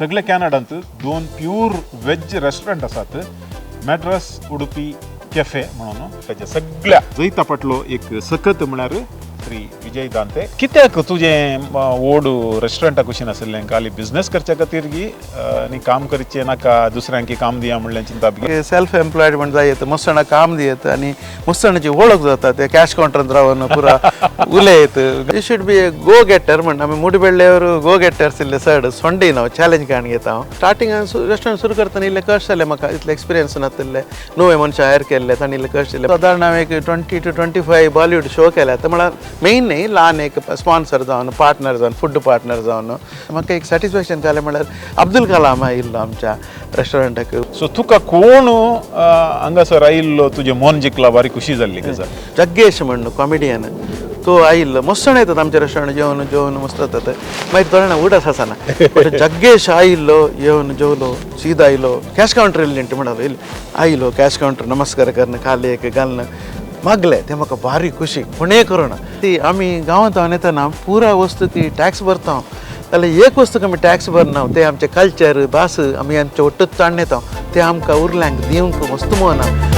सगळे कॅनडांत दोन pure veg restaurant आसात, मॅड्रास उडुपी कॅफे म्हणून. ताच्या सगळ्या जैता फाटलो एक सकत म्हळ्यार श्री विजय दांते. कित्याक तुजें ओड रेस्टॉरंटा कुशीन आशिल्लें? खाली बिझनेस करच्या खातीर गी आनी काम करचें नाका, दुसऱ्यांकी काम दिया म्हणलें चिंता बी? सेल्फ एम्प्लॉयड म्हण जाय येता, मस्त जाणां काम दियत आनी मस्त जाणांची वळख जाता. ते कॅश कावंटरांत रावन पुरा उलयत. You should be a go getter म्हण. आमी मुडबेल्ल्यावर गो गेटर्स इल्ले चड सोंडे हांव चॅलेंज काडून घेता. हांव स्टार्टिंग रेस्टॉरंट सुरू करतना इल्लें कश्ट जालें म्हाका, इतलें एक्सपिरियन्स नातिल्लें. नवे मनशां हायर केल्ले, तांणी इल्ले कश्ट दिले. सादारण हांवें एक 20 to 25 Bollywood show केल्या. तर म्हळ्यार मेन न्ही, ल्हान एक स्पॉन्सर जावन, पार्टनर जावन, फूड पार्टनर जावन म्हाका एक सॅटिस्फॅक्शन जालें. म्हळ्यार अब्दुल कलाम आयिल्लो आमच्या रेस्टॉरंटाक. सो तुका कोण हांगासर आयिल्लो तुजें मन जिखला, बारी खुशी जाल्ली गजाल? जग्गेश म्हण कॉमेडियन तो आयिल्लो. मस्त जाणां येतात आमच्या रेस्टॉरंट, जेवन जेवन मस्त जातात. मागीर थोडे जाणां उडास आसना, बट जग्गेश आयिल्लो, येवन जेवलो, सीदा आयलो, कॅश कावंटर इल्लें म्हणलो, इल्लें आयलो, कॅश कावंटर नमस्कार करून खाली एक घालून मागले. ते म्हाका भारी खुशी. कोणेय करूना ती. आमी गांवांत हांव येतना पुरा वस्तू ती टॅक्स भरता, जाल्यार एक वस्तूक आमी टॅक्स भरना, ते आमचे कल्चर, भास. आमी आमचे ಒಟ್ಟುತ್ ताण्ण येता, ते आमकां उरल्यांक दिवंक मस्त मोहना.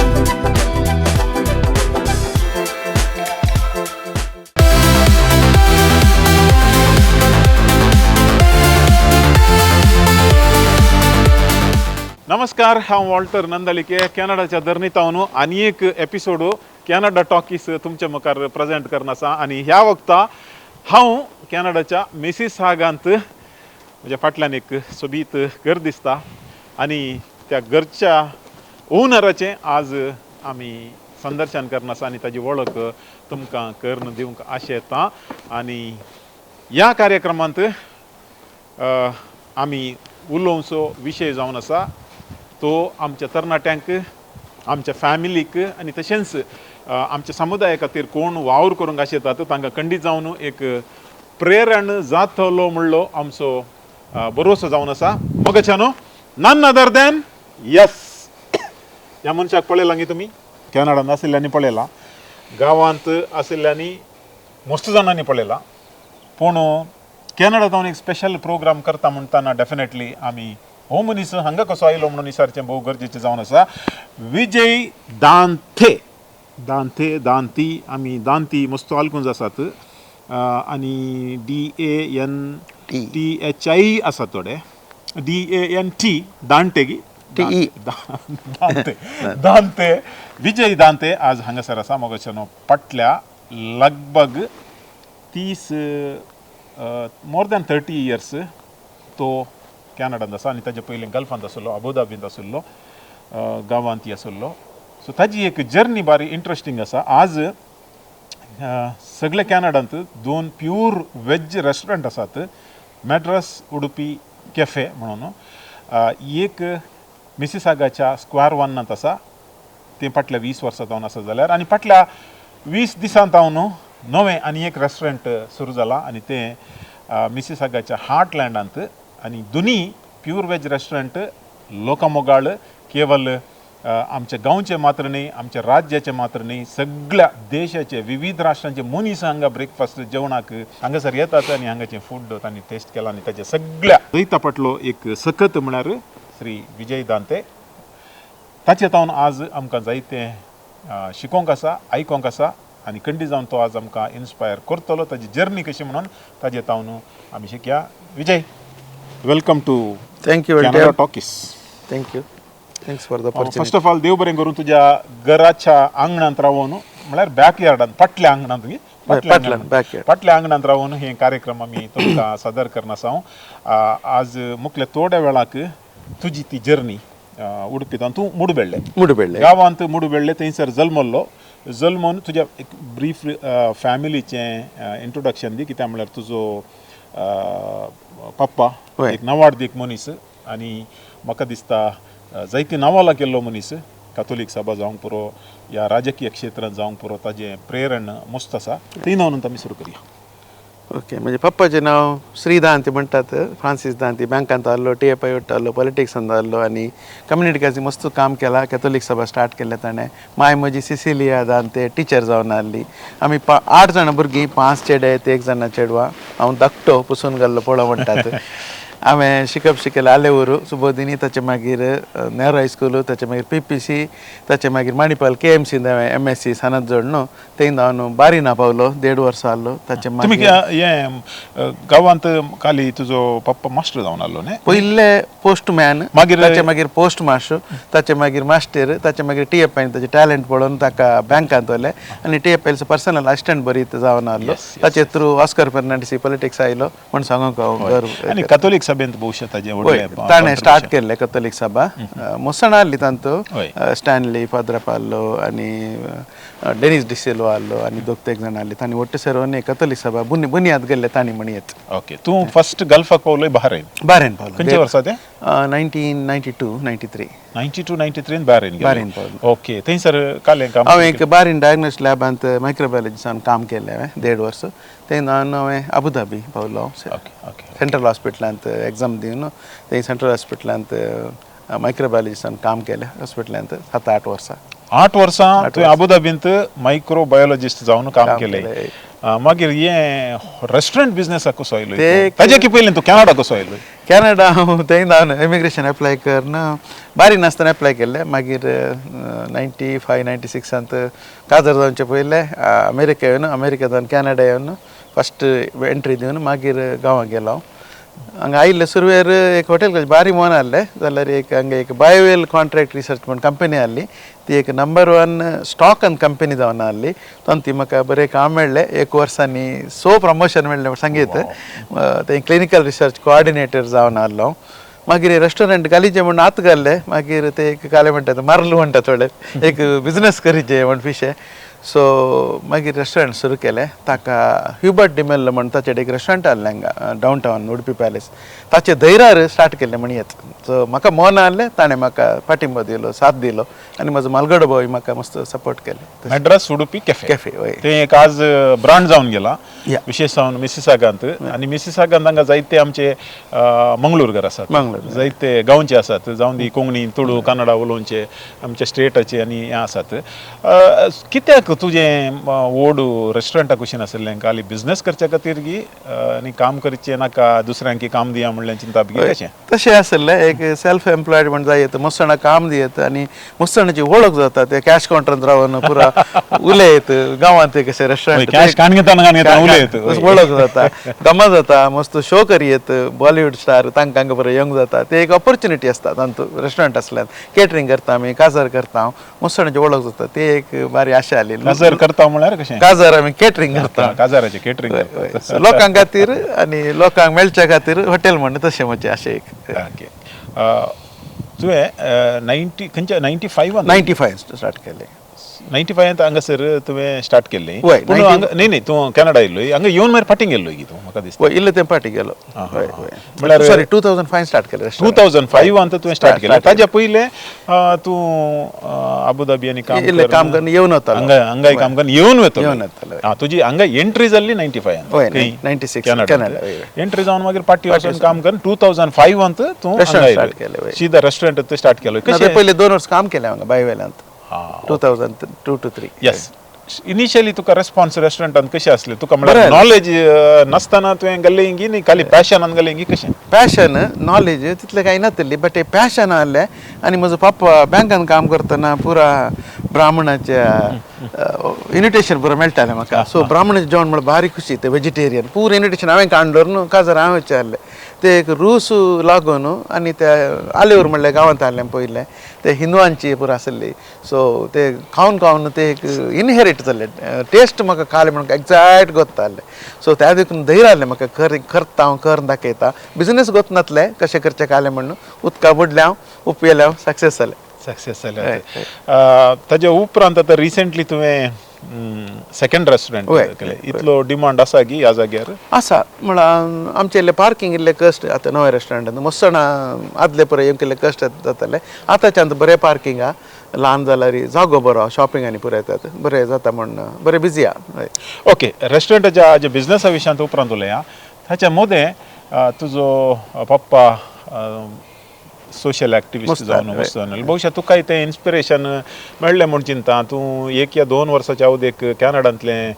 नमस्कार, हांव वॉल्टर नंदलिके, कॅनडाच्या धरणीतावन आनी एक एपिसोड कॅनडा टॉकीस तुमच्या मुखार प्रेजेंट करना आसा. आनी ह्या वखता हांव कॅनडाच्या मिसिस हागांत. म्हज्या फाटल्यान एक सोबीत घर दिसता आनी त्या घरच्या ओनराचें आज आमी संदर्शन करना आसा आनी ताजी वळख तुमकां करून दिवंक आशेता. आनी ह्या कार्यक्रमांत आमी उलोवचो विशय जावन आसा तो आमच्या तरणाट्यांक, आमच्या फॅमिलीक आनी तशेंच आमच्या समुदाया खातीर कोण वावर करूंक आशेतात तांकां खंडीत जावन एक प्रेरण जातलो म्हणलो आमचो भरोसो जावन आसा. मोगाच्यानो, नन अदर दॅन, यस, ह्या मनशाक पळयलां गी तुमी? कॅनडान आशिल्ल्यांनी पळयलां, गांवांत आशिल्ल्यांनी मस्त जाणांनी पळयलां, पूण कॅनडा जावन एक स्पेशल प्रोग्राम करता म्हणटाना डेफिनेटली आमी हो मनीस हांगा कसो आयलो म्हणून विचारचें भोव गरजेचें जावन आसा. विजय दांथे, दांथे, दांती, आमी दांती मस्त आलकूंज आसात आनी D A N T. T H I आसा थोडे, डी ए एन टी, दांटे गी? T E. दांते, दांते. विजय दांते आज हांगासर आसा. मोगाच्यानो, फाटल्या लगभग 30, मोर दॅन 30 इयर्स तो कॅनडांत आसा आनी ताजे पयलीं गल्फांत आशिल्लो, अबुधाबींत आशिल्लो, गांवांत आशिल्लो. सो ताजी एक जर्नी बारी इंट्रस्टींग आसा. आज सगळे कॅनडांत दोन प्यूर वेज रेस्टॉरंट आसात, मॅड्रास उडुपी कॅफे म्हणून. एक मिसिसागाच्या स्क्वेअर वनांत आसा, तें फाटल्या 20 वर्सां जावन आसा, जाल्यार आनी फाटल्या 20 दिसां जावन नवें आनी एक रेस्टॉरंट सुरू जालां आनी तें मिसिसागाच्या हार्टलँडांत. आनी दोनी प्यूर वेज रेस्टॉरंट लोकामोगाळ, केवल आमच्या गांवचे मात्र न्ही, आमच्या राज्याचे मात्र न्ही, सगळ्या देशाचे, विविध राष्ट्रांचे मनीस हांगा ब्रेकफास्ट जेवणाक हांगासर येतात आनी हांगाचें फूड तांणी टेस्ट केलां. आनी ताच्या सगळ्या जैता फाटलो एक सकत म्हळ्यार श्री विजय दांते. ताचे तावन आज आमकां जायतें शिकोवंक आसा, आयकोंक आसा आनी खंडीत जावन तो आज आमकां इन्स्पायर करतलो. ताजी जर्नी कशी म्हणून ताजे तावन आमी शिकया. Vijay, welcome to thank you. Canada talkies. Thank you, thanks for the first of all, देव बरें करूं. तुज्या घराच्या आंगणांत रावन, म्हळ्यार बॅक यार्डांत, फाटल्या आंगणांत न्ही? फाटल्यान, backyard. फाटल्या आंगणांत रावन हे कार्यक्रम आमी तुमकां सादर करना आसा हांव. आज मुखल्या थोड्या वेळाक तुजी ती जर्नी, उडपींत तूं मुडबेल्ले, मुडबेल्ले. गांवांत मुडबेल्ले, थंयसर जल्मल्लो. जल्मून तुज्या एक ब्रीफ फॅमिलीचें इंट्रोडक्शन दी. कित्याक म्हळ्यार तुजो पप्पा एक नावाडदीक मनीस आनी म्हाका दिसता जायती नांवाला केल्लो मनीस, कातोलीक सभा जावंक पुरो या राजकीय क्षेत्रांत जावंक पुरो, ताजें प्रेरण मस्त आसा. थंय नावन आमी सुरू करया. ओके, म्हणजे पप्पाचें नांव श्री दांती म्हणटात, फ्रांसीस दांती. बँकांत आहलो, टी एफ I आहलो, पॉलिटिक्सान आहलो आनी कम्युनिटी खातीर मस्त काम केलां. कॅथोलीक सभा स्टार्ट केल्लें ताणें. माय म्हजी सिसिलिया दांते, टिचर जावन आहली. आमी आठ जाणां भुरगीं, पांच चेडे, एक जाणा चेडवां. हांव धाकटो, पुसून घाल्लो पोळो म्हणटात. हांवें शिकप शिकयलें आलेऊर सुबोधिनी, ताचे मागीर नेहरू हायस्कूल, ताचे मागीर PPC, ताचे मागीर मणिपाल KMC हांवें MSc सनद जोडनो थंय हांव बारीना पावलो 1.5 वर्सां आहलो. ताचे मागीर हें गांवांत खाली तुजो पप्पा मास्टर जावन आहलो न्ही? पयले पोस्टमॅन, मागीर ताचे मागीर पोस्ट मास्टर, ताचे मागीर मास्टर, ताचे मागीर TFI ताचे टॅलंट पळोवन ताका बँकांत व्हेलें आनी TFIचो पर्सनल असिस्टंट बरीत जावन आहलो. ताचे थ्रू ऑस्कर फेर्नांडीस पॉलिटिक्स आयलो म्हण सांगूंक हांव गर्व. आनी कथोलीक सभेंत भोवशा ताजें व्हडलें ताणें स्टार्ट केल्लें कथोलीक सभा. मोसण आहली तांतू स्टॅनली फादर आहलो आनी डेनीस डिसिल्वा आहलो आनी दोग तेग जाण आहली. तांणी ಒಟ್ಟು ಸೇರೋನೆ ಕಥೋಲಿಕ್ ಸಭಾ ಬುನಿಯಾದ್ गेल्ले तांणी म्हणयत. ओके, तूं फर्स्ट गल्फाक पावलोय बहरेन? बहरेन पावलो. खंयच्या वर्सा तें? 1992 93. 92 93 बहरेन गेलो. बहरेन पावलो. ओके, थंयसर कालें काम? हांवें एक बहरेन डायग्नोस्टिक लॅबांत मायक्रोबायोलॉजिस्टान काम केलें हांवें 1.5 वर्स. थंय हांवें अबुधाबी पावलो. सेंट्रल हॉस्पिटलांत एग्जाम दिवन थंय सेंट्रल हॉस्पिटलांत मायक्रोबायोलॉजिस्टान काम केलें हॉस्पिटलांत 7-8 वर्सां. 8 वर्सां तुवें अबुधाबींत मायक्रोबायोलॉजिस्ट जावन काम केलें. मागीर हें रेस्टॉरंट बिजनेसाक कसो आयलो? ताजे की पयलीं तूं कॅनडा कसो आयलो? कॅनडा हांव थंय हांव इमिग्रेशन एप्लाय करून बारी नासतना एप्लाय केल्लें. मागीर 95 96 काजार जावचे पयलें अमेरिका येवन, अमेरिका जावन कॅनडा येवन फस्ट एंट्री दिवन मागीर गांवां गेलो हांव. हांगा आयिल्ले सुरवेर एक हॉटेल बारी मोन आहलें जाल्यार एक हांगा एक बायोवेल कॉन्ट्रॅक्ट रिसर्च म्हण कंपनी आहली. ती एक नंबर 1 स्टॉक आनी कंपनी जावन आहली. तातूंत ती म्हाका बरें काम मेळ्ळें. 1 वर्सांनी 100 प्रमोशन मेळ्ळें सांगीत. थंय क्लिनिकल रिसर्च कोऑर्डिनेटर जावन आहलो हांव. मागीर रेस्टॉरंट घालीचें म्हूण हात घाल्ले. मागीर ते एक काले म्हणटा मारलो म्हणटा थोडे एक बिजनस करीचे म्हण पिशें. सो मागीर रेस्टॉरंट सुरू केलें. ताका ह्युबर्ट डिमेल्लो म्हण ताचे एक रेस्टॉरंट आहलें हांगा डावन टावन उडपी पॅलेस, ताचे धैर्यार स्टार्ट केल्लें म्हणयत. सो म्हाका मन आहलें, ताणें म्हाका पाठिंबो दिलो, साथ दिलो आनी म्हजो मालगडो भावूय म्हाका मस्त सपोर्ट केलें. मॅड्रास उडुपी कॅफे. कॅफे वय तें एक आज ब्रांड जावन गेला विशेश जावन मिसिसागांत. आनी मिसिसागांत हांगा जायते आमचे मंगळूरकर आसात, जायते गांवचे आसात, जावन दी कोंकणी, तुळू, कन्नडा उलोवचे आमच्या स्टेटाचे आनी हें आसात. कित्याक तुजें ओड रेस्टॉरंटा कुशीन आशिल्लें? खाली बिजनेस करच्या खातीर की आनी काम करचें नाका दुसऱ्यांकी काम दिया म्हणलें चिंता बी कशें? तशें आशिल्लें. एक सेल्फ एम्प्लॉयड म्हण जाय येता, मस्तणां काम दियत आनी मस्तणाची वळख जाता. ते कॅश कावंटरांत रावन पुरा उलयत गांवांत कशें रेस्टॉरंट कॅश काण घेता उलयत वळख जाता, गमा जाता, मस्त शो करीत बॉलिवूड स्टार तांकां बरें येवंक जाता. ते एक ऑपॉर्च्युनिटी आसता तांतू रेस्टॉरंट आसल्यान. केटरींग करता आमी, काजार करता, मस्तणाची वळख जाता. ते एक बारी आशा आली. काजार करता म्हळ्यार कशें? काजार आमी केटरींग करता. काजाराचें केटरींग लोकां खातीर आनी लोकांक मेळच्या खातीर हॉटेल म्हण तशें म्हजें अशें एक. ओके, तुवें 90 खंयच्या 95 95 स्टार्ट केलें. 95 हांगासर तुवें स्टार्ट केल्लें? पूण हांगा न्ही न्ही तूं कॅनडा येयलो, हांगा येवन मागीर फाटीं गेल्लो की तूं म्हाका दिसता. वय इल्लें तें फाटीं गेलो. म्हळ्यार सॉरी 2005 स्टार्ट केलें. 2005 तुवें स्टार्ट केलें. ताज्या पयलें तूं अबुधाबी आनी काम इल्लें काम करून येवन वतालो. हांगा हांगाय काम करून येवन वतलो. येवन वतालो. आं, तुजी हांगा एंट्री जाल्ली 95 वय 96 कॅनडा एंट्री जावन मागीर फाटीं वचून काम करून 2005 तूं स्टार्ट केलें. सीधा रेस्टॉरंट स्टार्ट केलो. कशें पयलें 2 वर्स काम केलें हांगा बायवेल्यांत 2002 to 3. Yes, initially तुका रेस्पॉन्स रेस्टॉरंटान कशें आसलें? तुका म्हळ्यार नॉलेज नासतना तुवें गेल्लें की न्ही खाली पॅशनान गेलें की कशें? पॅशन नॉलेज तितलें कांय नासली, बट पॅशन आहलें. आनी म्हजो पप्पा बँकान काम करतना पुरा ब्राह्मणाच्या इन्विटेशन पुरा मेळटालें म्हाका. सो ब्राह्मणाचें जेवण म्हळ्यार बारी खुशी. ते वेजिटेरियन पुरा इन्विटेशन हांवें काडलो न्हू, काजार हांवें विचारलें. ते एक रूस लागून आनी ते आलेऊर म्हणल्यार गांवांत आहलें पयलें, ते हिंदवांची पुरा आसली. सो ते खावन खावन ते एक इनहेरीट जाल्लें टेस्ट म्हाका खालें म्हणून एग्जॅक्ट गोत्ता आहलें. सो त्या देखून धैर्य आहलें म्हाका करता हांव, करून दाखयता. बिजनेस गोत नासलें कशें करचें खालें म्हणून उदका बुडलें हांव, उपयलें हांव, सक्सेस जालें. सक्सेस जालें. ताज्या उपरांत आतां रिसेंटली तुवें सेकंड रेस्टॉरंट केलें. इतलो डिमांड आसा की ह्या जाग्यार? आसा म्हळ्यार आमचें इल्लें पार्किंग इल्लें कश्ट. आतां नवें रेस्टॉरंटान मस्सणां आदले पळय येवंक इल्लें कश्ट जातालें. आतांच्यान बरें पार्किंग आहा, ल्हान जाल्यार जागो बरो, शॉपिंग आनी पुरो येतात, बरें जाता म्हण बरें बिजी आहा. ओके, रेस्टॉरंटाच्या जे बिजनसा विशयांत उपरांत उलया. ताच्या मदें तुजो पप्पा सोशल ॲक्टिविस्ट जावन मस्त. बहुशा तुकाय तें इन्स्पिरेशन मेळ्ळें म्हूण चिंता. तूं 1 या 2 वर्साच्या अवधेक कॅनडांतलें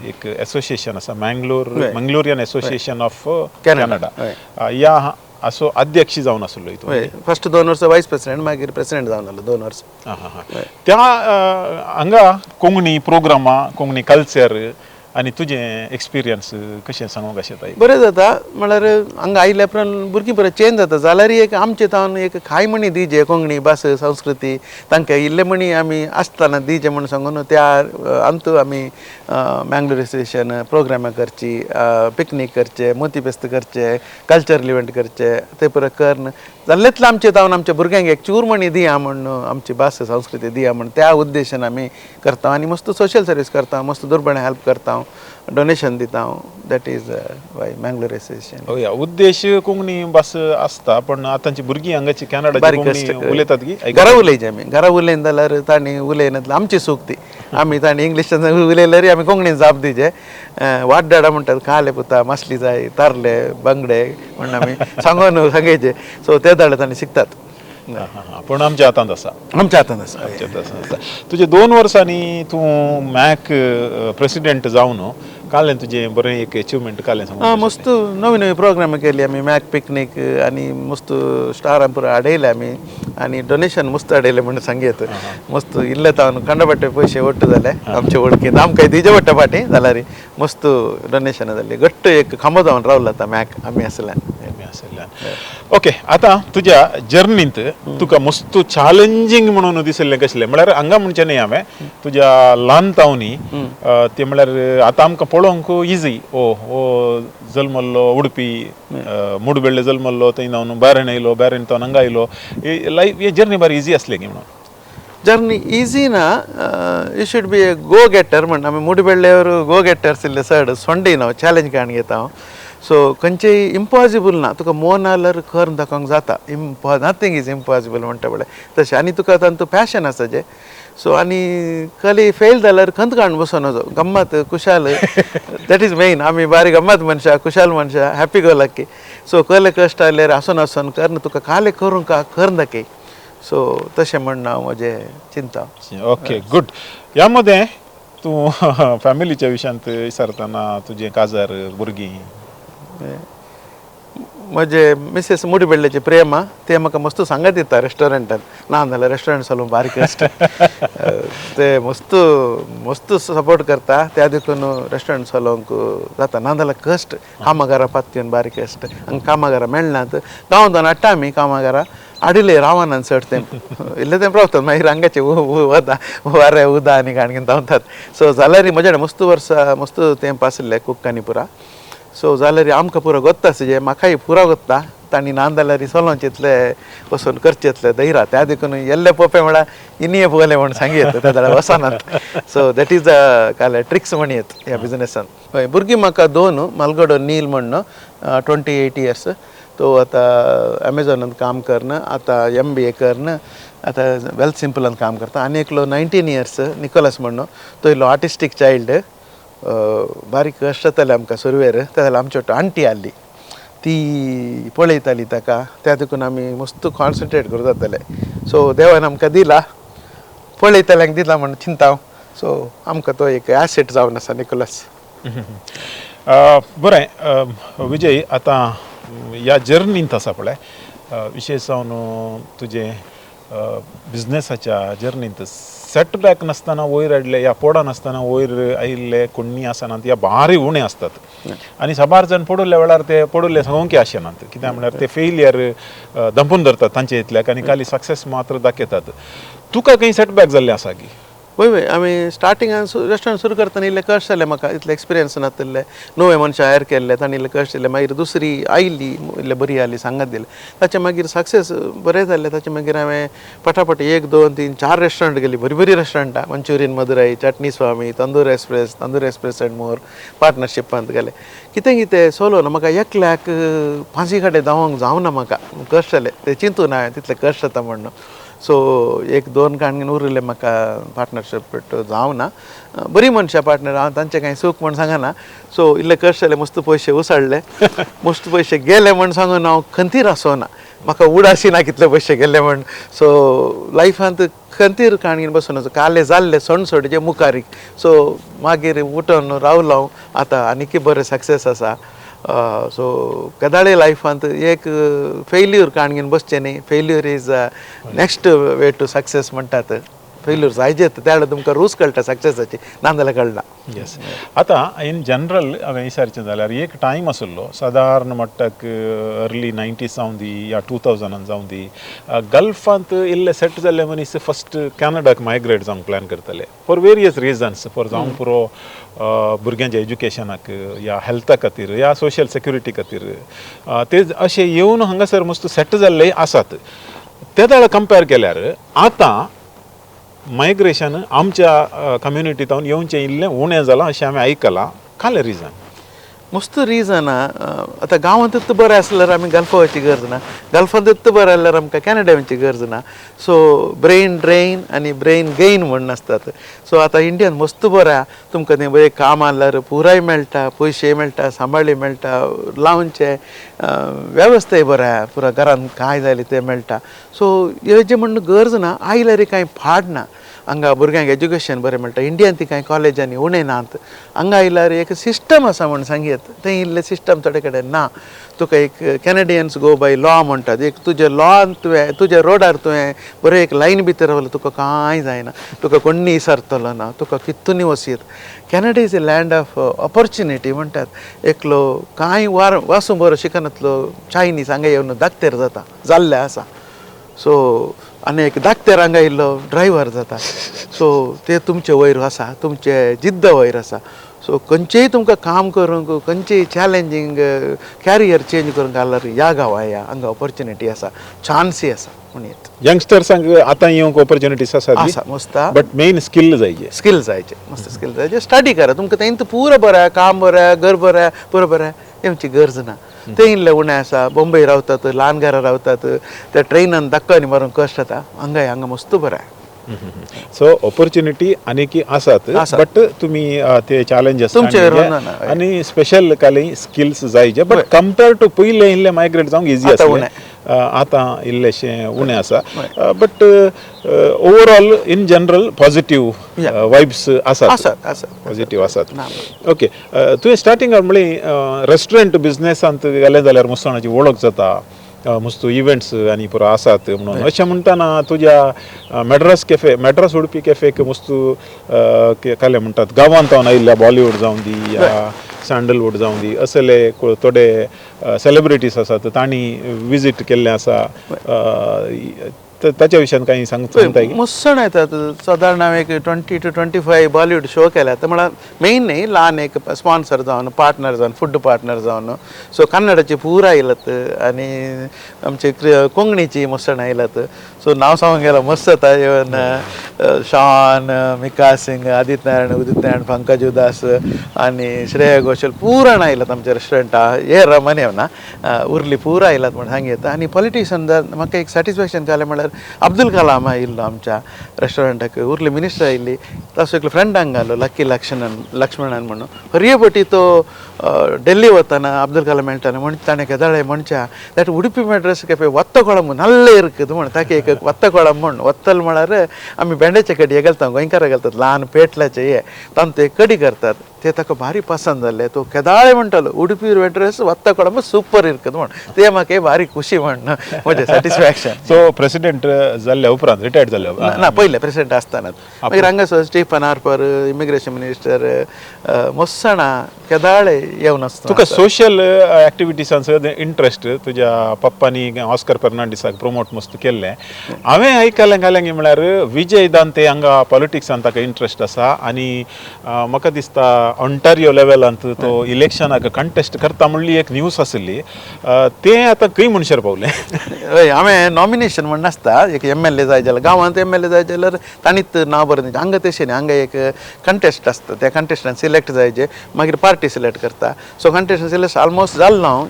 एक एसोसिएशन आसा, Mangalore Mangalorean association of Canada, ह्या असो अध्यक्ष जावन आसलो. फर्स्ट 2 वर्सां वायस प्रेसिडेंट, मागीर प्रेसिडेंट जावन आसलो 2 वर्सां. त्या हांगा कोंकणी प्रोग्रामां, कोंकणी कल्चर आनी तुजें एक्सपिरियन्स कशें सांगूंक अशें जाता? बरें जाता म्हळ्यार हांगा आयल्या उपरांत भुरगीं बरें चेंज जाता. जाल्यार एक आमचे तावन एक खाय म्हणी दिजे कोंकणी भास संस्कृती तांकां इल्ले म्हणी आमी आसतना दिजे म्हूण सांगून त्या अंतू आमी मँगलोर एसोसिएशन प्रोग्रामां करची, पिकनीक करचे, मोती फेस्त करचे, कल्चरल इव्हेंट करचे, ते पुरो करून जाल्लेतले आमचे तावन आमच्या भुरग्यांक एक चूरमणी दिया म्हूण, आमची भास संस्कृती दिया म्हूण त्या उद्देशान आमी करता. आनी मस्त सोशल सर्वीस करता, मस्त दुर्बण्या हेल्प करता, डोनेशन दिता. That is why Mangalore association. हय, उद्देश कोंकणी भास आसता, पण आतांची भुरगीं हांगाची कॅनडाची कोंकणी उलयतात की घरा उलयचे आमी, घरा उलयन जाल्यार तांणी उलयनातले आमची चूक ती. आमी तांणी इंग्लिशान उलयल्यार आमी कोंकणीन जाप दिजे. वाड्डाडा म्हणटात, खाले पुता, मासली जाय, तारले बांगडे म्हण आमी सांगून सांगायचे. सो ते दाडे तांणी शिकतात. पूण आमच्या हातांत आसा, आमच्या हातांत आसा, आमच्या हातांत आसा. तुजे 2 वर्सांनी तूं मॅक प्रेसिडेंट जावन कालें तुजें बरें एक अचिवमेंट कालें सांग. मस्त नवी नवी प्रोग्राम केली आमी, मॅक पिकनीक आनी मस्त स्टारां पुरो हाडयले आमी आनी डोनेशन मस्त हाडयलें म्हण सांगयत. मस्त इल्ले तावन कंडपट्टे पयशे ಒಟ್ಟು जाले आमचे वळखीन, आमकां दिजे पडटा फाटीं जाल्यार मस्त डोनेशन जालें. घट्ट एक खांबो जावन रावलो आतां मॅक आमी आसल्यान. ओके, आतां तुज्या जर्नींत तुका मस्त चॅलेंजींग म्हणून दिसलें कसलें? म्हळ्यार हांगा म्हणचें न्ही हांवें, तुज्या ल्हान तावनी तें म्हळ्यार आतां आमकां पळोवंक इजी, ओ हो जल्मल्लो उडपी, मुडबेल्ले जल्मल्लो, थंय जावन बॅरेन येयलो, बॅरेन तावन हांगा आयलो, लायफ हे जर्नी बारी इजी आसली की म्हणून? जर्नी इजी ना, you should be a go getter म्हण. आमी मुडबेल्लेवर गो गेटर्स इल्ले चड सोंडी ना, चॅलेंज काडून घेता हांव. सो खंयचेय इम्पॉसिबल ना, तुका मोन जाल्यार करून दाखोवंक जाता. नथींग is impossible म्हणटा पळय तशें. आनी तुका तांतूं पॅशन आसा जें. सो आनी कली फेल जाल्यार खंत काडून बसून नजो, गम्मत खुशाल, that is main. आमी बारीक गम्मत मनशां, खुशाल मनशां, हॅपी गो लक्की. सो कहले कश्ट आयल्यार आसून आसून कर, तुका काले करूंक करून दाखय. सो तशें म्हण हांव म्हजें चिंता. Okay, good. ह्या मदें तूं फॅमिलीच्या विशयांत विचारतना तुजें काजार, भुरगीं? म्हजे मिसेस मुडबेल्ल्याचे प्रेमा, ते म्हाका मस्त सांगत दिता रेस्टॉरंटान, ना जाल्यार रेस्टॉरंट चलोवंक बारीक कश्ट. ते मस्त मस्त सपोर्ट करता, त्या देखून रेस्टॉरंट चलोवंक जाता. ना जाल्यार कश्ट, कामागारां पात्योन बारीक कश्ट. हांगा कामागारां मेळनात, गांवांत हाडटा आमी कामागारां, हाडिल्ले रावनात चड तें, इल्लें तें रावतात, मागीर हांगाचे वता वारें उदा आनी काणकीन धांवतात. सो जाल्यार म्हजे कडेन मस्त वर्सां मस्त तेंप आशिल्लें कुक्कांनी पुरा. सो जाल्यार आमकां पुरो गोत्ता आसा जें, म्हाकाय पुरो गोत्ता तांणी ना जाल्यार चलोवचें इतलें वचून करचें इतलें धैर्य. त्या देखून येल्ले पोपे म्हळ्यार इनिये पोले म्हूण सांगयत त्या जाल्यार वचनात. सो that is the काल ट्रिक्स म्हणयत ह्या बिजनेसान. हय, भुरगीं म्हाका 2, मालगडो नील म्हण 28 इयर्स, तो आतां अमेझॉनांत काम करन, आतां MBA करन, आतां वेल्थ सिंपलान काम करता. आनी एकलो 19 इयर्स निकोलस म्हण, तो इल्लो आर्टिस्टीक चायल्ड, बारीक कश्ट जाताले आमकां सुरवेर. त्या जाल्यार आमची आंटी आहली, ती पळयताली ताका, त्या देखून आमी मस्त कॉन्सन्ट्रेट करूं जाताले. सो देवान आमकां दिला, पळयतल्यांक दिला म्हण चिंता हांव. सो आमकां तो एक एसेट जावन आसा निकोलस. बरें विजय, आतां ह्या जर्नींत आसा पळय, विशेश जावन तुजें बिजनेसाच्या जर्नींत सेटबॅक नासतना वयर हाडले या पोडा नासतना वयर आयिल्ले कोण्णी आसनात या भारी उणें आसतात. आनी साबार जाण पडुल्ल्या वेळार ते पडुल्ले सांगूंक आसनात, कित्याक म्हळ्यार ते फेलियर दंपून धरतात तांचे इतल्याक आनी खाली सक्सेस मात्र दाखयतात. तुका खंय सेटबॅक जाल्लें आसा की? वय वय, आमी स्टार्टिंगान रेस्टॉरंट सुरू करतना इल्लें कश्ट जालें म्हाका, इतलें एक्सपिरियन्स नातिल्लें, नवे मनशां हायर केल्ले, तांणी इल्लें कश्ट दिलें. मागीर दुसरी आयली, इल्लें बरी आयली, सांगात दिलें, ताचे मागीर सक्सेस बरें जालें. ताचे मागीर हांवें पटापट 1 2 3 4 रेस्टॉरंट गेली, बरीं बरीं रेस्टॉरंटां, Manchurian Madurai, Chutney Swami, Tandoor Express, Tandoor Express and more पार्टनरशिपांत गेले. कितें कितें सोलो ना म्हाका, एकल्याक पांची कडेन धांवोंक जावना म्हाका, कश्ट जालें, तें चिंतून हांवें तितलें कश्ट जाता म्हणून. सो एक दोन काणगेन उरिल्ले म्हाका पार्टनरशीप जावं ना. बरी मनशां पार्टनर, हांव तांचें कांय चूक म्हण सांगना. सो इल्ले कश्ट जाले, मस्त पयशे उसळ्ळे, मस्त पयशे गेले म्हण सांगून हांव खंतीर आसना, म्हाका उडाशी ना कितले पयशे गेले म्हण. सो लायफांत खंतीर काणगेन बसून काले जाल्ले सण सोडचे मुखारीक. सो मागीर उठून रावलो हांव, आतां आनीकय बरें सक्सेस आसा. सो केदाळे लायफांत एक फेल्यूर काणगेन बसचें न्ही, failure is next way to success म्हणटात. फेल्यूर जायजेत त्या वेळार तुमकां रूच कळटा सक्सेसाची, ना जाल्यार कळना. येस, आतां इन जनरल हांवें विचारचें जाल्यार एक टायम आशिल्लो सादारण मट्टाक अर्ली 90s जावं दी या 2000 जावं दी, गल्फांत इल्ले सेट जाल्ले मनीस फस्ट कॅनडाक मायग्रेट जावंक प्लॅन करताले फॉर वेरियस रिजन्स, फॉर जावंक पुरो भुरग्यांच्या एज्युकेशनाक या हेल्था खातीर या सोशल सेक्युरिटी खातीर. ते अशे येवन हांगासर मस्त सेट जाल्ले आसात. ते वेळार कंपेर केल्यार आतां मायग्रेशन आमच्या कम्युनिटींत येवचें इल्लें उणें जालां अशें हांवें आयकलां. कालें रिजन? मस्त रिजन. आतां गांवांतूच बरें आसल्यार आमी गल्फा वचची गरज ना, गल्फांतूच बरें आसल्यार आमकां कॅनडा वचची गरज ना. सो ब्रेन ड्रेन आनी ब्रेन गेन म्हण आसतात. सो आतां इंडियान मस्त बरें आहा, तुमकां तें बरें काम आहल्यार पुराय मेळटा, पयशे मेळटा, सांबाळी मेळटा, लावचे वेवस्थाय बरें आहा, पुरा घरान कांय जालें तें मेळटा. सो हेजें म्हण गरज ना, आयल्यार कांय फाड ना. हांगा भुरग्यांक एज्युकेशन बरें मेळटा, इंडियान ती कांय कॉलेजांनी उणें नात. हांगा आयल्यार एक सिस्टम आसा म्हण सांगयत, थंय इल्लें सिस्टम थोडे कडेन ना. तुका एक कॅनेडियन्स गो बाय लॉ म्हणटात, एक तुज्या लॉन तुवें तुज्या रोडार तुवें बरें एक लायन भितर रावलें तुका कांय जायना, तुका कोण्णी विसरतलो ना, तुका कितूनी वचयत. Canada is a land of opportunity म्हणटात. एकलो कांय वार वासूं बरो शिकनातलो चायनीज हांगा येवन दाक्तेर जाता जाल्लें आसा. सो आनी एक दाक्तेर हांगा येयल्लो ड्रायव्हर जाता. सो ते तुमचे वयर आसा, तुमचे जिद्द वयर आसा. सो खंयचेय तुमकां काम करूंक, खंयचेय चॅलेंजींग कॅरियर चेंज करूंक घाल्यार ह्या गांवा या हांगा ऑपॉर्च्युनिटी आसा, चान्सूय आसा म्हणयेत. यंगस्टर्सांक आतां येवंक ऑपॉर्च्युनिटीज आसा, आसा मस्त, बट मेन स्किल जायजे. स्किल जायचे, मस्त स्किल जायचे. स्टडी करा, तुमकां तेंच पुरो बरें काम, बरें घर, बरें पुरो बरें येवची गरज ना. ते इल्ले उणें आसा, बॉम्बे रावतात, ल्हान घरां रावतात, त्या ट्रेनान धक्कानी मारून कश्ट जाता. हांगा हांगा मस्त बरें. सो ऑपॉर्च्युनिटी आनीकी आसात, बट तुमी ते चॅलेंजेस तुमचेर आनी स्पेशल काली स्किल्स जायचे. बट कंपेर टू पयलें इल्लें मायग्रेट जावंक इजी आसलें, आतां इल्लेशें उणें आसा. But overall in general positive vibes आसात, पॉझिटीव आसात. ओके, तुवें स्टार्टिंगाक म्हणली रेस्टॉरंट बिजनेसांत गेलें जाल्यार मुसलमानाची वळख जाता, मस्त इव्हेंट्स आनी पुरो आसात म्हणून. अशें म्हणटना तुज्या मॅड्रास कॅफे, मॅड्रास उडपी कॅफेक मस्त काले म्हणटात गांवांत आयिल्ल्या बॉलिवूड जावं दी या सँडलवूड जावं दी असले थोडे सेलिब्रिटीज आसात तांणी विजीट केल्लें आसा, ताच्या विशयान कांय सांगता? मस्त येतात. सादारण हांवें एक 20 to 25 Bollywood show केल्यात. म्हळ्यार मेन न्ही, ल्हान एक स्पॉन्सर जावन, पार्टनर जावन, फूड पार्टनर जावन. सो कन्नडाची पुरा आयलात आनी आमचे कोंकणीची मस्त आयलात. सो नांव सांगूंक गेल्यार मस्त जाता. इवन शान, मिका सिंग, आदित्य नारायण, उदित नारायण, पंकज उदास आनी श्रेया घोशल पुराण आयलात आमच्या रेस्टॉरंटा. हे रमन ना उरली पुरा आयलात म्हण सांगयता. आनी पॉलिटिशियन म्हाका एक सॅटिस्फॅक्शन जालें म्हळ्यार अब्दुल कलाम आयिल्लो आमच्या रेस्टॉरंटाक, उरली मिनिस्टर आयिल्ली, ताचो एकलो फ्रेंड हांगा आसलो लक्की लक्ष्मणन लक्ष्मणन म्हणून. हरये पटी तो डेल्ली वतना अब्दुल कलाम मेळटाना म्हण ताणें केदाळे म्हणच्या that Udupi Madras cafe वत्त Kolamb नल्ले इरकद म्हण. ताका एक वत्त कोळंब म्हण, वत्तल म्हळ्यार आमी भेंड्याचे कडी घालता, गोंयकारां घालतात ल्हान पेटल्याचे हे तांतू एक कडी करतात, ते ताका भारी पसंद जाल्ले. तो केदाळे म्हणटालो उडुपी मॅड्रास वत्त कोळंब सुपर इरकद म्हण. ते म्हाका भारी खुशी म्हण म्हजें सॅटिस्फॅक्शन. सो प्रेसिडेंट जाल्ल्या उपरांत, रिटायर्ड जाल्ल्या ना, पयलें प्रेसिडेंट आसतनाच. मागीर हांगासर स्टीफन हार्पर इमिग्रेशन मिनिस्टर मोस्सणा केदाळे येवन आसता. तुका सोशल एक्टिविटीसान इंट्रस्ट, तुज्या पप्पांनी ऑस्कर फेर्नांडीसाक प्रमोट मस्त केल्लें हांवें आयकलें. घालें म्हळ्यार विजय दांते हांगा पॉलिटिक्सान ताका इंट्रस्ट आसा आनी म्हाका दिसता ऑन्टारियो लेवलांत तो इलेक्शनाक कंटेस्ट करता म्हणली एक न्यूज आशिल्ली, तें आतां खंय म्हणसर पावलें? हय, हांवें नॉमिनेशन म्हण नासता. आसता. एक MLA जाय जाल्यार गांवांत MLA जाय जाल्यार तांणीच नांव बरें दिवचें. हांगा तशें न्ही, हांगा एक कंटेस्ट आसता, त्या कंटेस्टान सिलेक्ट जायचे, मागीर पार्टी सिलेक्ट करता. सो कंटेस्ट सिलेक्ट ऑलमोस्ट जालो हांव,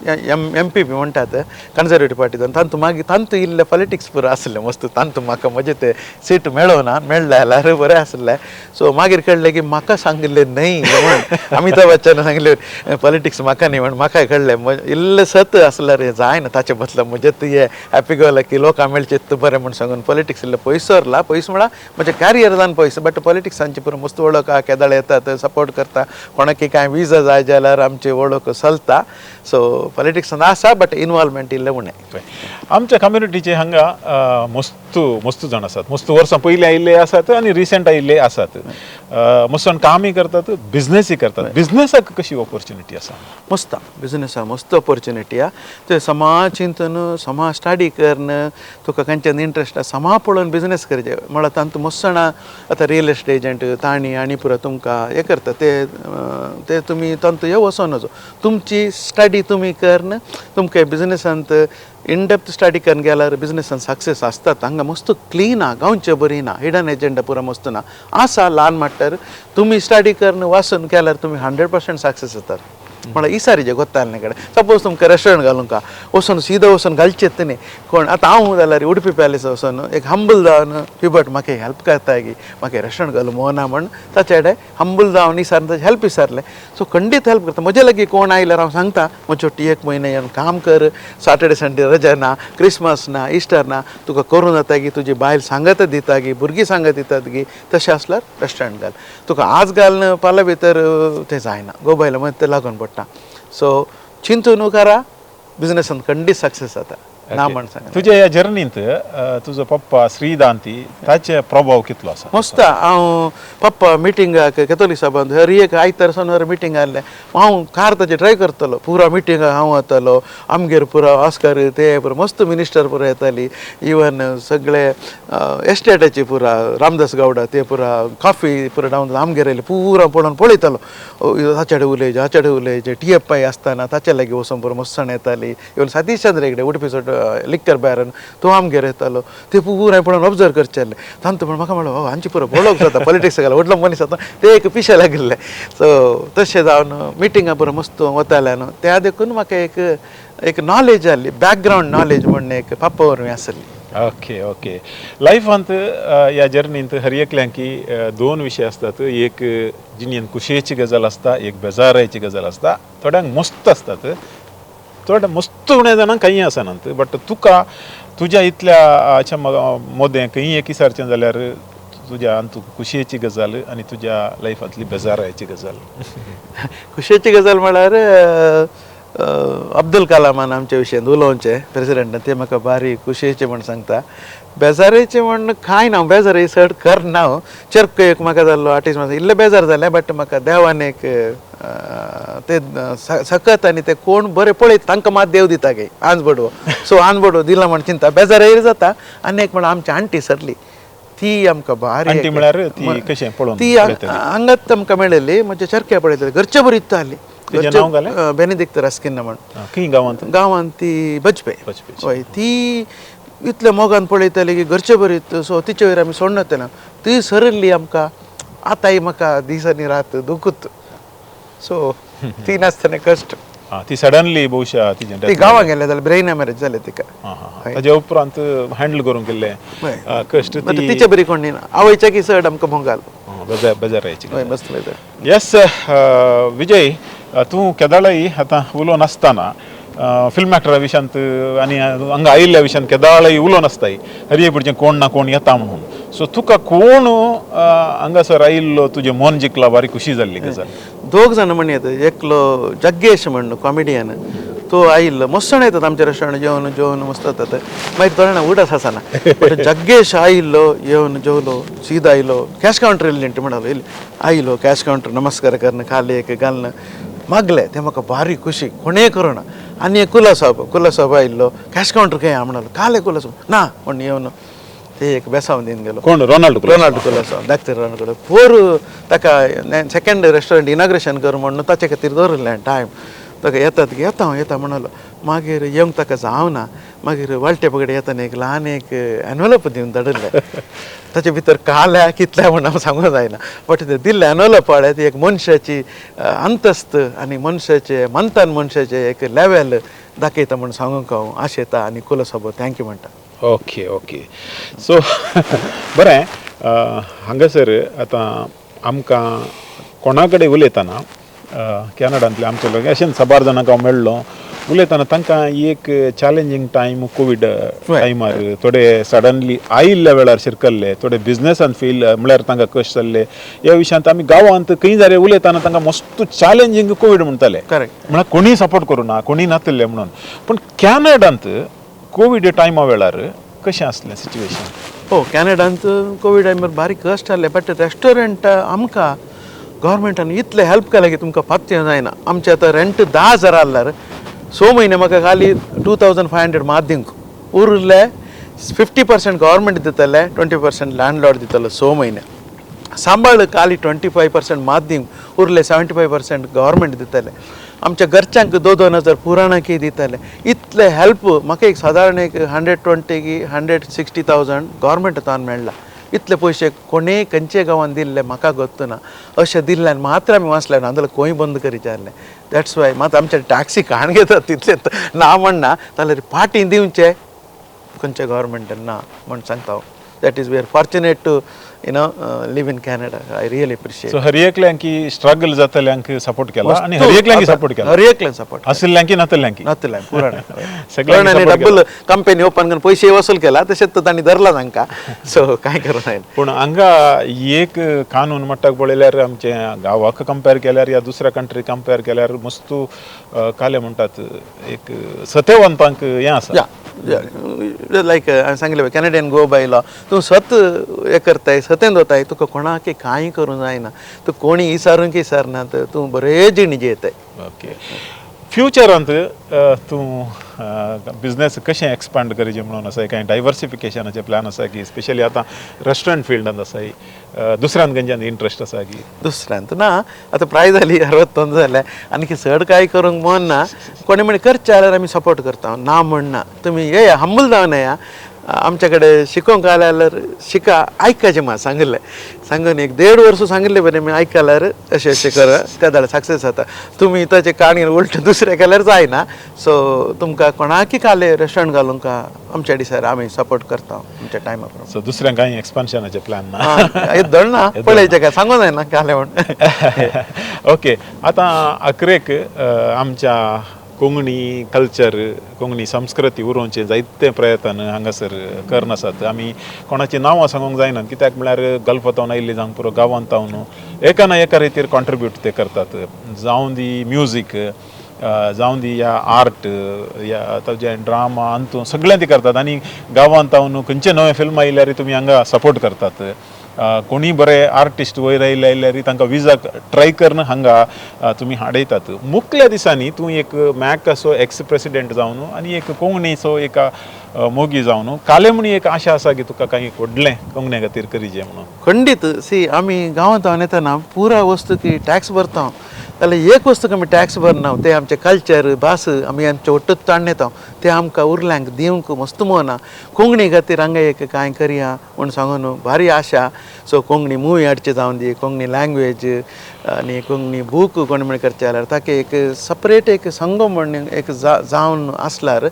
MPP म्हणटात कन्जर्वेटीव पार्टी. तांतू मागीर तांतू इल्लें पॉलिटिक्स पुरो आसलें मस्त, तांतू म्हाका म्हजें ते सीट मेळोना, मेळ्ळें जाल्यार बरें आसलें. सो मागीर कळ्ळें की म्हाका सांगिल्लें न्हय म्हण अमिताभ बच्चन सांगिल्लें पॉलिटिक्स म्हाका न्ही म्हण, म्हाकाय कळ्ळें इल्लें सत आसल्यार हें जायना, ताचे बदला म्हजें हे हॅपी गो लकी लोकां मेळचें बरें म्हण सांगून पॉलिटिक्स इल्लें पयस सरला. पयस म्हळ्यार म्हजें कॅरियर जावन पयस, बट पॉलिटिक्सांची पुरो मस्त वळख आहा, केदाळ येतात सपोर्ट करता, कोणाकी कांय विजा जाय जाल्यार आमची वळख चलता. सो पॉलिटिक्सान आसा बट इनवॉल्वमेंट इल्लें उणें. आमच्या कम्युनिटीचे हांगा मस्त मस्त जाण आसात, मस्त वर्सां पयलीं आयिल्ले आसात आनी रिसंट आयिल्ले आसात, मस्त जाण कामूय करतात, बिजनेसूय करतात. बिजनेसाक कशी ऑपॉर्च्युनिटी आसा? मस्त बिजनेसाक मस्त ऑपॉर्च्युनिटी आहा. ते समा चिंतून समा स्टडी करून तुका खंयच्यान इंट्रस्ट आसा समा पळोवन बिजनेस करचें. म्हळ्यार तांतूं मस्त जाणां आतां रियल एस्टेट एजंट तांणी आनी पुरो तुमकां हें करता, ते ते तुमी तांतूं हे वचों नजो. तुमची स्टडी तुमी करून तुमकां बिजनेसांत इन डेप्थ स्टडी करून गेल्यार बिजनेसान सक्सेस आसतात. हांगा मस्त क्लीन आहा, गांवचे बरी ना, हिडन एजंडा पुरो मस्त ना आसा, ल्हान माट्टर तुमी स्टडी करून वाचून केल्यार तुमी 100% सक्सेस जातात. म्हळ्यार इसारीचे गोत्ताले कडेन सपोज तुमकां रेस्टोरंट घालूंक वचून सिदा वचून घालचेत न्ही कोण. आतां हांव जाल्यार उडुपी पॅलेस वचून एक हंबल जावन ह्युबर्ट म्हाका हेल्प करता की म्हाका रेस्टोरंट घालूं मोना म्हण ताचे कडेन हंबल जावन इसारून ताचें हेल्प विचारलें. सो खंडीत हेल्प करता. म्हजे लागीं कोण आयल्यार हांव सांगता म्हज्यो 1 म्हयने येवन काम कर, सॅटर्डे संडे रजा ना, क्रिसमस ना, इस्टर ना, तुका करूं जाता की तुजी बायल सांगत दिता की भुरगीं सांगत दितात की तशें आसल्यार रेस्टोरंट घाल. तुका आज घाल फाल्यां भितर तें जायना, गो बायलां मागीर तें लागून पडटा. सो चिंतून करा, बिजनेसान खंडीत सक्सेस जाता ना म्हण सांग. तुज्या ह्या जर्नींत तुजो पप्पा श्रीदांती ताचे प्रभाव कितलो आसा? मस्त. हांव पप्पा मिटिंगाक कॅथोलीक सभांत हर एक आयतार सोनवार मिटींग आहलें, हांव कार ताचे ड्रायव करतलो, पुरा मिटिंगाक हांव वतालो. आमगेर पुरा ऑस्कर ते पुरो मस्त मिनिस्टर पुरो येताली, इवन सगळे एस्टेटाची पुरा रामदास गावडा ते पुरा कॉफी पुरा डावन आमगेर येयले, पुरा पळोवन पळयतालो, ताचे कडेन उलयचें हाचे कडेन उलयचें. TFI आसतना ताचे लागीं वचोन पुरो मस्तसाण येताली. Even Satish Chandra Hegde उडपीचो liquor baron तो आमगेर येतालो, ते पुराय पळोवन ऑब्जर्व करचें आहलें. तांतू पण म्हाका म्हणलो हो हांची पुरो वळख जाता पॉलिटिक्स घाला व्हडलो मनीस जाता ते एक पिशें लागिल्लें. सो तशें जावन मिटिंगां पुरो मस्त वतालें न्हू, त्या देखून म्हाका एक एक नॉलेज जाली, बॅकग्रावंड नॉलेज म्हण एक पप्पा वरवीं आसली. Okay okay. लायफांत ह्या जर्नींत हर एकल्यांकी 2 विशय आसतात, एक जिणेंत खुशयेची गजाल आसता, एक बेजारायची गजाल आसता. थोड्यांक मस्त आसतात, थोडे मस्त उणें जाणांक कांय आसनात, बट तुका तुज्या इतल्या हाच्या मोदें खंय एक विचारचें जाल्यार तुज्या तुका खुशयेची गजाल आनी तुज्या लायफांतली बेजारायची गजाल? खुशयेची गजाल म्हळ्यार अब्दुल कलामान आमच्या विशयांत उलोवचें प्रेसिडेंटान, तें म्हाका बारी खुशयेचें म्हण सांगता. बेजारेचें म्हण कांय ना, बेजारी चड करना हांव. चर्क एक म्हाका जाल्लो आर्टिस्ट म्हाका इल्लें बेजार जालें, बट म्हाका देवान एक ते सकत आनी ते कोण बरें पळयत तांकां मात देव दिता गे आंज बडवो. सो आंज बडवो दिला म्हण चिंता बेजारय जाता. आनी एक म्हळ्यार आमची आंटी सरली, ती आमकां भारी आंटी म्हळ्यार ती कशें पळोवन ती हांगाच आमकां मेळिल्ली, म्हणजे चरक्या पळयतली घरचे बरी आसली. तिजें नांव घालें? बेनेदिक्त रास्किन्हा म्हण. खंय गांवांत? गांवांत ती बजपे. हय, ती इतल्या मोगान पळयताली की घरचे बरी. सो तिचे वयर आमी सोडना तेन्ना ती सरिल्ली आमकां, आतांय म्हाका दीस आनी रात दुखूत. सो ती नासतना कश्ट. ती सडनली बहुशा तिजें ती गांवां गेले जाल्यार ब्रेन हॅमरेज जालें तिका, ताजे उपरांत हँडल करूंक केल्लें कश्ट. तिचे बरी कोण ना, आवयच्या की चड आमकां मोगाल बेजारायची. मस्त बेजार. येस विजय, तूं केदाळय आतां उलोवन आसतना फिल्म एक्टरा विशयांत आनी हांगा आयिल्ल्या विशयांत केदाळय उलोवन आसताय, हर एक भुरगें कोण ना कोण येता म्हणून. सो तुका कोण हांगासर आयिल्लो तुजें मन जिखला, बारी खुशी जाल्ली गजाल? दोग जाण म्हण येता, एकलो जग्गेश म्हण कॉमेडियन, तो आयिल्लो मस्त येतात आमच्या रेस्टॉरंट जेवन जेवन मस्त येतात, मागीर थोडे उडास आसना. बट जग्गेश आयिल्लो येवन जेवलो, सीदा आयलो, कॅश कावंटर येयल्ली म्हणलो, येयली आयलो कॅश कावंटर नमस्कार करून खाली एक घालून मागले, ते म्हाका भारी खुशी कोणें करूना. आनी एक कुला साहब, कुला साहब आयिल्लो कॅश कावंटर खंय म्हणलो, काले कुला साहब ना म्हण येवन ते एक बेसांव दिवन गेलो. कोण? रोनाल्ड रोनाल्ड कुलासांव, डॉक्टर रोनाल्ड कुलासांव. पोर ताका सेकंड रेस्टॉरंट इनाग्रेशन कर म्हणून ताचे खातीर दवरिल्लें टायम. ताका येतात की येता हांव येता म्हणलो, मागीर येवंक ताका जावना. मागीर वाळटे पगडे येतना एक ल्हान एक एनवलप दिवन धाडिल्लें. ताचे भितर काल्या कितल्या म्हण हांव सांगूंक जायना, बट ते दिल्ले एनवलप पळय ती एक मनशाची अंतस्त आनी मनशाचे मंथन मनशाचें एक लेवल दाखयता म्हूण सांगूंक हांव आशेता आनी कुलसभो thank you म्हणटा. ओके ओके सो बरें, हांगासर आतां आमकां कोणा कडेन उलयतना कॅनडांतले आमचे लोक अशें साबार जाणांक हांव मेळ्ळो उलयतना तांकां एक चॅलेंजींग टायम कोवीड टायमार थोडे सडनली आयिल्ल्या वेळार शिरकल्ले, थोडे बिजनसान फेल म्हळ्यार तांकां कश्ट जाल्ले. ह्या विशयांत आमी गांवांत खंय जाल्यार उलयतना तांकां मस्त चॅलेंजींग कोवीड म्हणटाले. करेक्ट. म्हळ्यार कोणीय सपोर्ट करूं ना, कोणीय नातिल्ले म्हणून. पूण कॅनडांत कोवीड टायमा वेळार कशें आसलें सिच्युएशन? हो, कॅनडांत कोवीड टायमार बारीक कश्ट जाल्ले, बट रेस्टॉरंट आमकां गव्हर्मेंटान इतलें हेल्प केलें की तुमकां पात्य जायना. आमचें आतां रेंट 10,000 आहल्यार 6 म्हयने म्हाका खाली 2,500 मात दिवंक उरले. 50% गव्हर्मेंट दितले, 20% लँडलॉर्ड दितलो. 6 म्हयने सांबाळ खाली 25% मात दिवंक उरले, 75% गव्हर्मेंट दितले. आमच्या घरच्यांक 2-2 हजार पुराणाकी दितले. इतले हेल्प म्हाका एक सादारण एक 120 की 160,000 गव्हर्मेंट तान मेळ्ळा. इतले पयशे कोणेय खंयचे गांवान दिल्ले म्हाका गोत्त ना. अशें दिल्ल्यान मात्र आमी वाचले ना, जाल्यार खंय बंद करीचे आहले. That's why मात आमचे टॅक्सी काण घेतात तितले ना म्हणना, जाल्यार फाटीं दिवचे खंयच्या गव्हर्मेंटान ना म्हण सांगता हांव. That is we are fortunate to live in Canada. I really appreciate. So हर एकल्यांकी स्ट्रगल जातल्यांक सपोर्ट केला आनी हर एकल्यांकी सपोर्ट केला, हर एकल्यान सपोर्ट आशिल्ल्यांकी नातल्यांकी नातल्यान पुराण सगळ्यांनी support double company open करून पयशे वसूल केला, तशेंच तर तांणी धरला तांकां. सो काय करूं जायना. पूण हांगा एक कानून म्हणटा पळयल्यार आमचे गांवाक कंपेर केल्यार या दुसऱ्या कंट्री कंपेर केल्यार मस्तू काले म्हणटात एक सतेवंतांक हें आसा. या, लायक हांवें सांगलें कॅनेडियन गो बाय लॉ, तूं सत हें करताय, सतेन वताय, तुका कोणाक कांय करूं जायना, तूं कोणी इसारूंक इसारना, तूं बरें जिणी जियेताय. ओके, फ्युचरांत तूं बिजनेस कशें एक्सपांड करीजे म्हणून आसा? कांय डायवर्सिफिकेशनाचे प्लॅन आसा की स्पेशली आतां रेस्टॉरंट फिल्डांत आसाय, दुसऱ्यान खंयच्यान इंट्रस्ट आसा की? दुसऱ्यांत ना, आतां प्राय जाली 61 जालें, आनी चड कांय करूंक मन ना. कोणी म्हण करचें जाल्यार आमी सपोर्ट करता, ना म्हणना. तुमी येया, हंबल जावन येया, आमच्या कडेन शिकोवंक आयले जाल्यार शिका, आयकाचें म्हाका सांगिल्लें, सांगून एक 1.5 वर्स सांगिल्लें बरें मी आयकल्यार अशें अशें कर तेदाळ सक्सेस जाता. तुमी ताचें काणी उलट दुसरें केल्यार जायना. सो तुमकां कोणाकी काले रेस्टॉरंट घालूंक आमच्या डिसार आमी सपोर्ट करता आमच्या टायमा प्रमाण. सो दुसऱ्यांक कांय एक्सपान्शनाचे प्लॅन ना? येदोळ ना, पळयचें काय सांगूं जायना काले म्हण. ओके, आतां अकरेक आमच्या कोंकणी कल्चर, कोंकणी संस्कृती उरोवचे जायते प्रयत्न हांगासर करन आसात. आमी कोणाची नांवां सांगूंक जायना, कित्याक म्हळ्यार गल्फांत आयिल्ली जावंक पुरो, गांवांत जावन एका ना एका रितीर कॉन्ट्रिब्यूट ते करतात. जावं दी म्युजीक, जावं दी या आर्ट या ताजे ड्रामा, अंतू सगळें ते करतात. आनी गांवांत जावन खंयचे नवें फिल्म आयल्यार तुमी हांगा सपोर्ट करतात. कोणी बरे आर्टिस्ट वयर आयले आयल्यार तांकां विजा ट्राय करून हांगा तुमी हाडयतात. मुखल्या दिसांनी तूं एक मॅकाचो एक्स प्रेसिडेंट जावन आनी एक कोंकणीचो एका मोगी जावन काले म्हणी एक आशा आसा की तुका कांय व्हडलें कोंकणी खातीर करीजे म्हणून? खंडीत. सी, आमी गांवांत हांव येतना पुरा वस्तू की टॅक्स भरता, जाल्यार एक वस्तूक आमी टॅक्स भरना, ते आमचें कल्चर भास आमी आमचे ಒಟ್ಟುತ್ ताण्ण येता, ते आमकां उरल्यांक दिवंक मस्त मोना. कोंकणी खातीर हांगा एक कांय करया म्हूण सांगून भारी आशा. सो कोंकणी मुवी हाडची जावन दी, कोंकणी लँग्वेज आनी कोंकणी बूक कोण म्हण करचें जाल्यार ताका एक सपरेट एक संघ म्हण एक जावन आसल्यार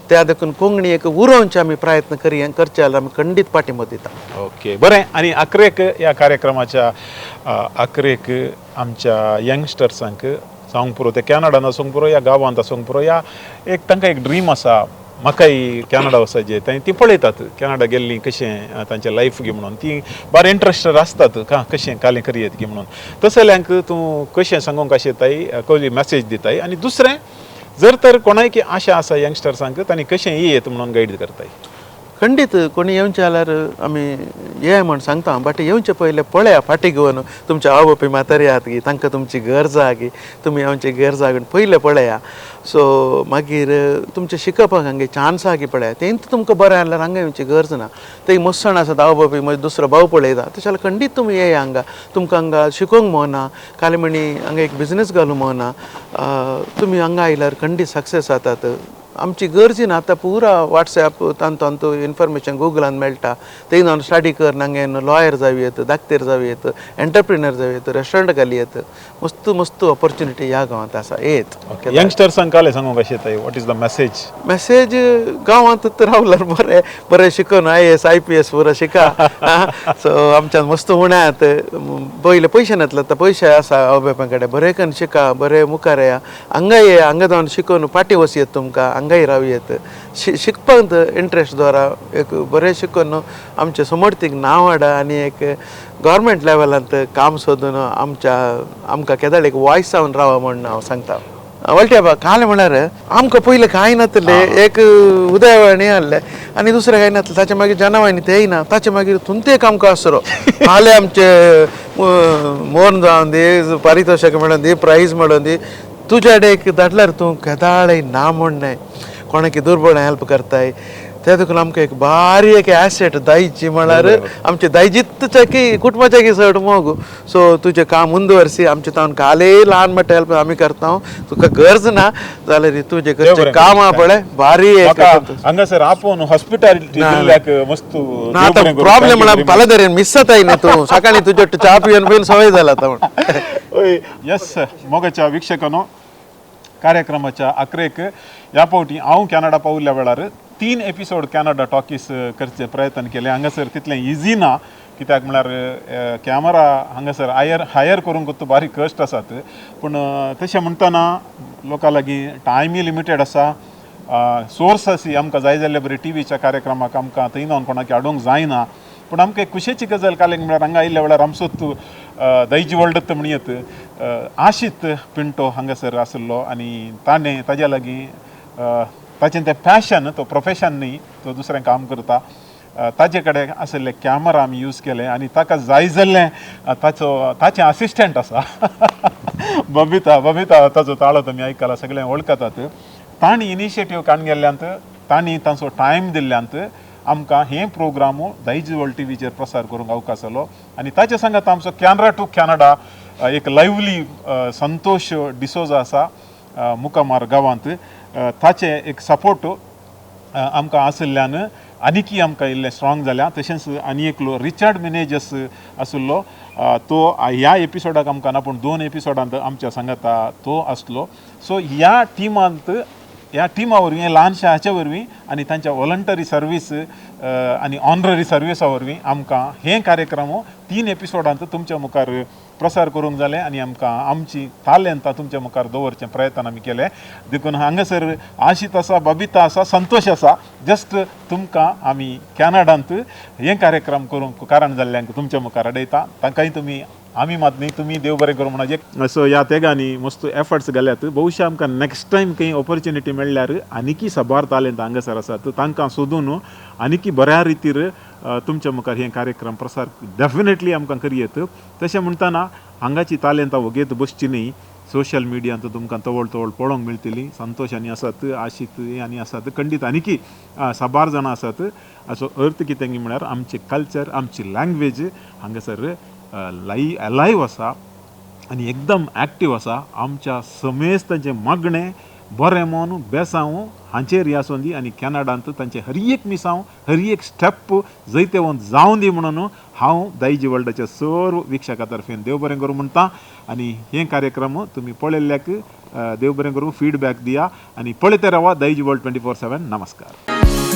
त्या देखून कोंकणी एक उरोवचे आमी प्रयत्न करया, करचे जाल्यार आमी खंडीत पाठिंबो दिता. ओके, बरें. आनी अकरेक ह्या कार्यक्रमाच्या अकरेक आमच्या यंगस्टर्सांक जावंक पुरो, ते कॅनडान आसूंक पुरो या गांवांत आसूंक पुरो, या एक तांकां एक ड्रीम आसा म्हाकाय कॅनडा वचपाचें, तांणी ती पळयतात कॅनडा गेल्लीं कशें तांचें लायफ गी म्हणून, ती बार इंट्रस्टेड आसतात का कशें कालें करयेत गी म्हणून. तसल्यांक तूं कशें सांगूंक आशेताय, कसली मॅसेज दिताय? आनी दुसरें जर तर कोणायकी आशा आसा यंगस्टर्सांक, तांणी कशें येत म्हणून गायड करताय? खंडीत कोणी येवचें जाल्यार आमी ये म्हण सांगता, बट येवचे पयलें पळया फाटीं घेवन तुमचे आवय बापूय म्हातारी आहात गी, तांकां तुमची गरज आहा गी, तुमी येवची गरज आहा पयलें पळया. सो मागीर तुमचें शिकपाक हांगे चान्स आहा की पळया, तेंच तुमकां बरें जाल्यार हांगा येवची गरज ना. थंय मस्सण आसात आवय बापूय, मागीर दुसरो भाव पळयता, तशें जाल्यार खंडीत तुमी येया हांगा. तुमकां हांगा शिकोवंक मेळना, काल म्हणी हांगा एक बिजनेस घालूंक मेळना, तुमी हांगा आयल्यार खंडीत सक्सेस जातात. आमची गरज ना आतां पुरा वॉट्सॅप तांतू इन्फॉर्मेशन गुगलान मेळटा थंय जावन स्टडी कर नांगे लॉयर जावं येत दाक्तेर जावं येत एंटरप्रिनर जावं येत रेस्टॉरंट घाली येत मस्त मस्त ऑपॉर्च्युनिटी ह्या गांवांत आसा येत. यंगस्टर्सांक काले सांगूंक कशें येता what is the message? Message गांवांत तर रावल्यार बरें बरें शिकून IAS IPS पुरो शिका. सो आमच्यान मस्त उण्यात पयले पयशे नातले आतां पयशे आसा आवय बापाय कडेन बरें करून शिका बरें मुखार येया हांगा ये हांगा जावन शिकून फाटीं वच येत तुमकां हांगाय राव येत शिकपांत इंट्रस्ट दवरा एक बरें शिकून आमचे समर्थीक नांव हाडा आनी एक गव्हर्मेंट लेवलांत काम सोदून आमच्या आमकां केदाळ एक वॉयस जावन रावा म्हूण हांव सांगता. वळटे बा काल म्हळ्यार आमकां पयलें कांय नातलें एक उदयवाणी आहलें आनी दुसरें कांय नातलें ताचे मागीर जनवाणी तेय ना ताचे मागीर तुमते आमकां आसरो हाले आमचे मोर्न जावन दी पारितोशक मेळोन दी प्रायज मेळोन दी तुज्या एक धाडल्यार तूं केदाळय ना म्हण न्हय कोणाकी दुर्बळ हेल्प करताय ते देखून आमकां एक बारी एक एसेट दायची म्हळ्यार आमचे दायजीतच्याकी कुटुंबाच्याकी चड मोग. सो तुजें काम मुंदवर्सी आमचे तावन कालय ल्हान मोठे हेल्प आमी करता तुका गरज ना जाल्यार तुजें घरचें काम आहा पळय बारी एक हांगासर आपोवन हॉस्पिटॅलिटी दिल्ल्याक मस्त ना आतां प्रॉब्लेम म्हळ्यार पला तरेन मिस जाताय न्ही तूं सकाळीं तुजे च्या पिवन पिवन सवय जाला आतां म्हण. येस मोगाच्या वीक्षकांनो कार्यक्रमाच्या अकरेक ह्या फावटी हांव कॅनडा पाविल्ल्या वेळार 3 एपिसोड कॅनडा टॉकीज करचे प्रयत्न केले. हांगासर तितलें इजी ना कित्याक म्हळ्यार कॅमरा हांगासर हायर करूंक बारीक कश्ट आसात पूण तशें म्हणटना लोकां लागीं टायमूय लिमिटेड आसा सोर्स आसी आमकां जाय जाल्ले बरी टिवीच्या कार्यक्रमाक आमकां थंय जावन कोणाक हाडूंक जायना. पूण आमकां एक खुशेची गजाल कालेक म्हळ्यार हांगा आयिल्ल्या वेळार आमचोच दायजी वर्ल्ड म्हणयत आशीत पिंटो हांगासर आशिल्लो आनी ताणें ताज्या लागीं ताचें तें पॅशन तो प्रोफेशन न्ही तो दुसरें काम करता ताजे कडेन आशिल्ले कॅमरा आमी यूज केले आनी ताका जाय जाल्लें ताचो ताचें असिस्टंट आसा बबिता बबिता ताचो ताळो तुमी आयकला सगळें वळखतात. तांणी इनिशिएटीव काडून गेल्ल्यांत तांणी तांचो टायम दिल्ल्यांत आमकां हे प्रोग्राम दायजी वर्ल्ड टीव्हीचेर प्रसार करूंक अवकाश जालो आनी ताचे सांगात आमचो कॅनरा टू कॅनडा एक लायवली संतोष डिसोजा आसा मुखामार गांवांत ताचे एक सपोर्ट आमकां आशिल्ल्यान आनीकी आमकां इल्लें स्ट्रॉंग जाल्या. तशेंच आनी एकलो रिचर्ड मिनेजस आशिल्लो तो ह्या एपिसोडाक आमकां ना पूण 2 एपिसोडांत आमच्या सांगाता तो आसलो. सो ह्या टिमांत ह्या टिमा वरवीं ल्हानशा हाचे वरवीं आनी तांच्या वॉलंटरी सर्वीस आनी ऑनररी सर्विसा वरवीं आमकां हे कार्यक्रम 3 एपिसोडांत तुमच्या मुखार प्रसार करूंक जालें आनी आमकां आमची तालेंतां तुमच्या मुखार दवरचें प्रयत्न आमी केले. देखून हांगासर आशीत आसा बबिता आसा संतोश आसा जस्ट तुमकां आमी कॅनडांत हे कार्यक्रम करूंक कारण जाल्ल्यांक तुमच्या मुखार हाडयता तांकांय तुमी आमी मात न्ही तुमी देव बरें करूं म्हणून. सो ह्या तेगांनी मस्त एफर्ट्स घाल्यात बहुशा आमकां नेक्स्ट टायम खंय ऑपॉर्च्युनिटी मेळ्ळ्यार आनीकी साबार तालेंत हांगासर आसात तांकां सोदून आनीकी बऱ्या रितीर तुमच्या मुखार हे कार्यक्रम प्रसार डेफिनेटली आमकां करयेत. तशें म्हणटना हांगाची तालेंतां वगेत बसची न्ही सोशल मिडियांत तुमकां तवळ तवळ पळोवंक मेळटली. संतोश आनी आसात आशीत आनी आसात खंडीत आनीकी साबार जाणां आसात. हाचो अर्थ कितें म्हळ्यार आमचें कल्चर आमची लँग्वेज हांगासर अलायव आसा आनी एकदम एक्टीव आसा. आमच्या समेस्तांचें मागणें बरें मन बेसांव हांचेर हे आसूं दी आनी कॅनडांत तांचें हर एक मिसांव हर एक स्टेप जैतेवंत जावं दी म्हणून हांव दायजी वर्ल्डाच्या सर्व वीक्षकां तर्फेन देव बरें करूं म्हणटा आनी हे कार्यक्रम तुमी पळयल्ल्याक देव बरें करूं फीडबॅक दिया आनी पळयत रावा दायजी वर्ल्ड 24/7. नमस्कार.